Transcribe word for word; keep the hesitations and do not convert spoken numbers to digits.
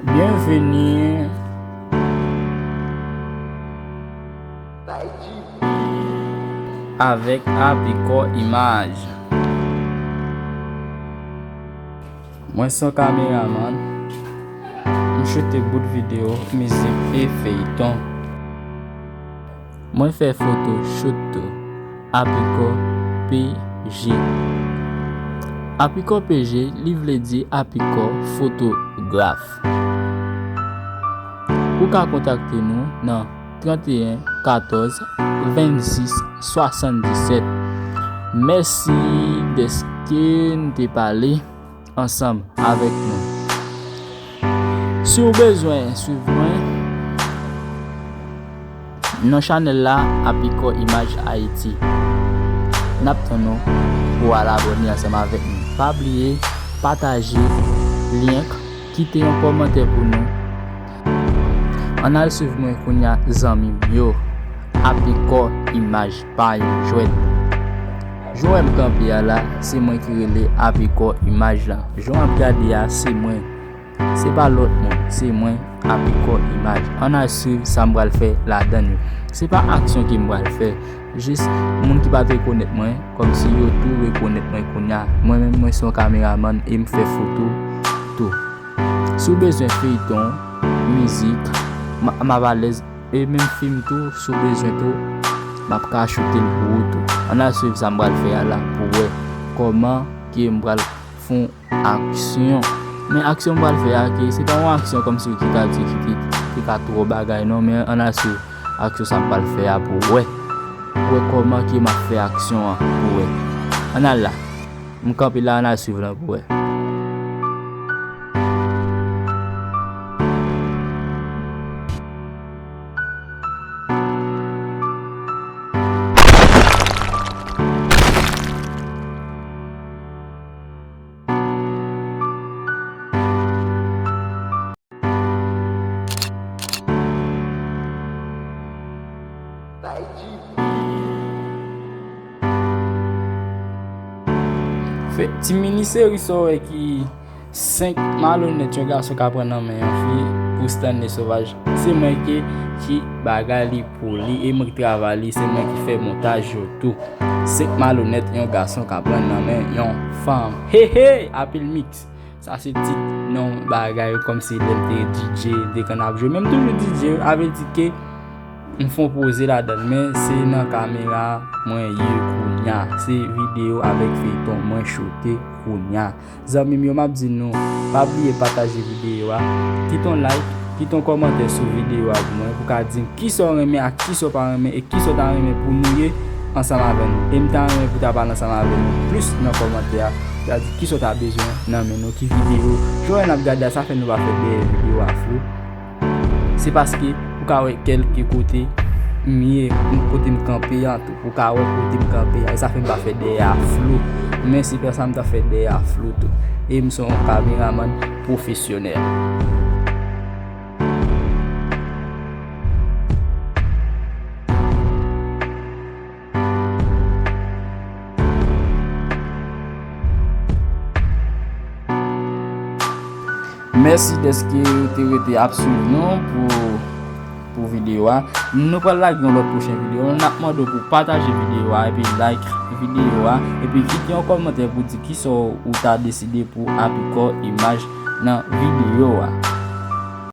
Byenveni avèk Apikò Imaj. Mwen se yon kameramann, m choute bout videyo, mizik e feyton. Mwen fè foto shoot tou. Apikò P G. Apikò P G, li vle di Apikò fotograf. Ou ka kontakte nou nan trannteyen katòz vennsis swasanndisèt. Mèsi dèske n te pale ansanm avèk nou. Si w bezwen swiv mwen nan chanèl la, Apikò Imaj Ayiti, n ap tann ou pou w al abòne ansanm avèk nou. Pa bliye pataje lyen, kite yon kòmantè pou nou. Ann al swiv mwen kounye a, zanmi m yo. Apikò Imaj pa yon jwèt. Jan w wè m kanpe a la, se mwen ki rele Apikò Imaj la. Jan w ap gade a, se mwen. Se pa lòt moun, se mwen, Apikò Imaj. Ann al swiv sa m pral fè ladan l yo. Se pa aksyon ke m pral fè. Jis moun ki pa t rekonèt mwen, kòmsi yo tou rekonèt mwen kounye a. Mwen menm, mwen se yon kameramann e m fè foto tou. Si w bezwen feyton, mizik, m, m ap alèz. E menm fim tou, si w bezwen tou, m ap ka choute l pou ou tou. Ann al swiv sa m pral fè a la pou w wè kòman ke m pral fè yon aksyon. Men aksyon m pral fè a, ke se pa yon aksyon kòmsi ki ka di ki te, ki ka twò bagay non, men ann al swiv aksyon sa m pral fè a pou w wè. Pou w wè kòman ke m ap fè aksyon an pou w wè. Ann al la. M kanpe la, ann al swiv lan pou w wè. Fè ti mini seri sa w wè ki senk malonèt yon gason ka pran nan men yon fi pou Stanley Sauvage. Se mwen ki, ki bagay li pou li e mwen ki travay li, se mwen ki fè montaj yo tou. Senk malonèt yon gason ka pran nan men yon fanm. He he! Apil miks. Sa se tit non bagay kòmsi lè m te D J, m te konn ap jwe. Men m toujou D J, a vle di ke m fè yon poze ladan l, men se nan kamera mwen ye kounye a. Se videyo avèk feyton mwen choute kounye a. Zanmi m yo, m ap di nou, pa bliye pataje videyo a. Kite yon like, kite yon kòmantè sou videyo a pou mwen, pou ka di m kisa w renmen ak kisa w pa renmen e kisa w ta renmen pou nou ye ansanm avè nou. E m ta renmen pou ta pale ansanm avè nou plis nan kòmantè a. Pou ta di kisa w ta bezwen nan men nou, ki videyo. Jan w wè n ap gade a, sa fè nou pa fè dèyè videyo a flou. Se paske ou ka wè kèlke kote m ye, kote m kanpe a tou. Ou ka wè kote m kanpe a. E sa fè m pa fè dèyè a flou. Men se pa sa m ta fè dèyè a flou tou. E m se yon kameramann pwofesyonèl. Mèsi dèske ou te rete ap swiv nou pou, pou videyo a. Nou pral lage yon lòt pwochen videyo. N ap mande w pou pataje videyo a epi like videyo a. Epi kite yon kòmantè pou di kisa w ta deside pou Apikò Imaj nan videyo a.